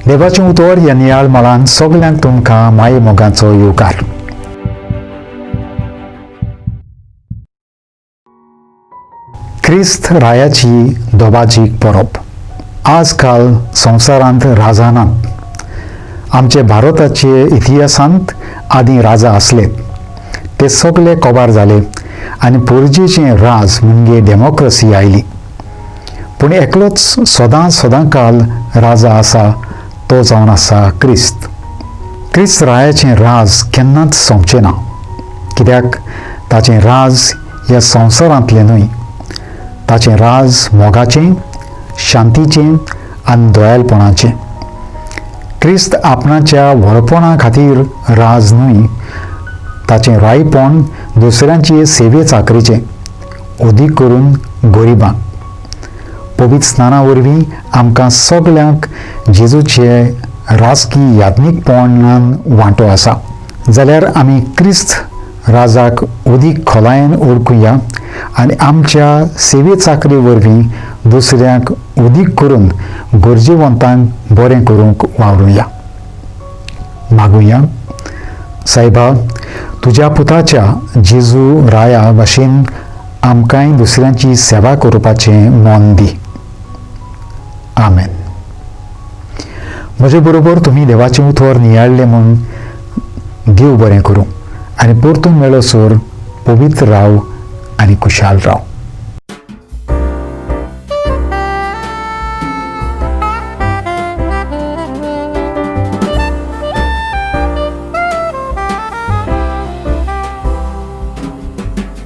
देवाचें उतर ह्या नियाळ मळान सगल्यांक तुमकां माये मोगाचो येवकार. क्रिस्त रायाची दोबाजीक परब. आजकाल संवसारांत राजा नात. आमचे भारताचे इतिहासांत आदीं राजा आसले, ते सगळे कबार जाले आनी पोरजेचें राज म्हणजे डेमोक्रसी आयली. पूण एकलोच सदां सदां काल राजा आसा, तो जावन आसा क्रिस्त. क्रिस्त रायाचें राज केन्नाच सोंपचें ना, कित्याक ताचें राज ह्या संवसारांतलें न्हय. ताचें राज मोगाचें, शांतीचें आनी दयालपणाचें. क्रिस्त आपणाच्या व्हडपणा खातीर राज न्हय, ताचें रायपण दुसऱ्यांचे सेवे चाकरीचें, अदीक करून गरिबांक. पवित्र स्नाना वरवीं आमकां सगल्यांक जेजूचे राजकी याज्ञीकपणान वांटो आसा, जाल्यार आमी क्रिस्त राजाक अदीक खोलायेन ओळखुया आनी आमच्या सेवे चाकरी वरवीं दुसऱ्यांक, अदीक करून गरजेवंतांक बरें करूंक वावरुया. मागुया. सायबा, तुज्या पुताच्या जेजू राया भाशेन आमकांय दुसऱ्यांची सेवा करपाचें मन दी. आमेन. म्हजे बरोबर तुमी देवाचें उतर नियाळ्ळें म्हूण देव बरें करूं आनी परतून मेळसर पवित्र राव आनी खुशाल राव.